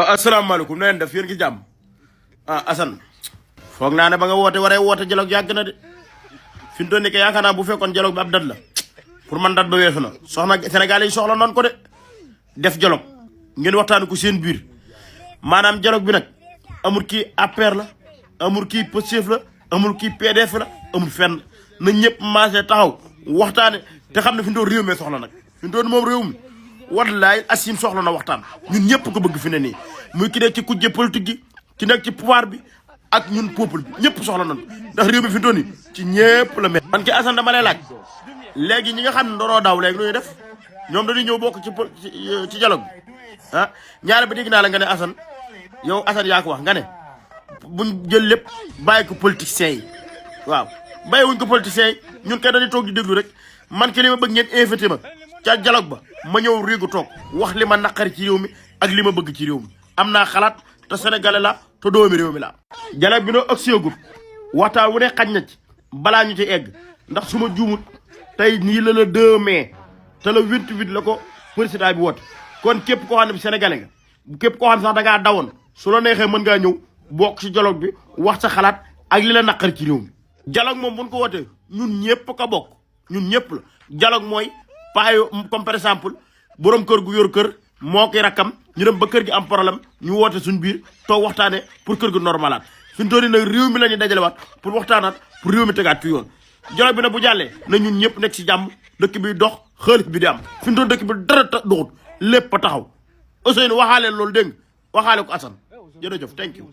asalaamaaleykum na ngeen def yéen ngi jàmm Assane foog naa ne ba nga waree woote dialogue yàgg na de fi mu toll nii yaakaar naa bu fekkoon dialogue bi ab dat la pour man dat ba weesu na soxna Sénégal yi soxla noonu ko de def dialogue ngeen waxtaan ko seen biir maanaam dialogue bi nag amul kii APR la amul kii Pastef la amul kii PDF la amul fenn na ñëpp maase taxaw waxtaane te xam ne fi mu toll réew mi soxla nag fi mu toll moom réew mi wallaay asim soxla na waxtaan ñun ñëpp ko bëgg fi ne nii muy ki nekk ci kujje politique gi ki nekk ci pouvoir bi ak ñun peuple bi ñëpp soxla nañ ndax réew mi fi mu toll nii ci ñëpp la mel. man ki Assane dama lay laaj léegi ñi nga xam ne ndoroo daaw léegi nu ñuy def ñoom dañuy ñëw bokk ci dialogue bi ñaare ba dégg naa la nga ne Assane yow Assane yaa ko wax nga ne buñ jël lépp bàyyi ko politiciens yi waaw bàyyiwuñ ko politiciens yi ñun kay dañuy toog di déglu rek man ki li ma bëgg ngeen invité ma ca dialogue ba ma ñëw réegu toog wax li ma naqari ci réew mi ak li ma bëgg ci réew mi am naa xalaat te sénégalais la te doomi réew mi la dialogue bi noo agsiagut waxtaan wu ne xaj na ci balaa ñu ci egg ndax su ma juumut tey nii la 2 mai te le 28 la ko président bi woote kon képp koo xam ne sénégalais nga képp koo xam ne sax da ngaa dawoon su la neexee mën ngaa ñëw bokk ci dialogue bi wax sa xalaat ak li la naqari ci réew mi dialogue moom buñ ko wootee ñun ñëpp ko bokk ñun ñëpp la dialogue mooy paayo comme par exemple borom kër gu yor kër moo ki rakkam ñu dem ba kër gi am problème ñu woote suñ biir toog waxtaane pour kër gi normalaat suñ tooni nag réew mi la ñuy dajalewaat pour waxtaanaat pour réew mi tegaat ci yoon dialogue bi nag bu jàllee na ñun ñëpp nekk si jàmm dëkk bi dox xaalis bi di am fi mu toon dëkk bi dara doxut lépp a taxaw Ousseynou waxaale loolu dégg nga waxaale ko Assane jërëjëf thank you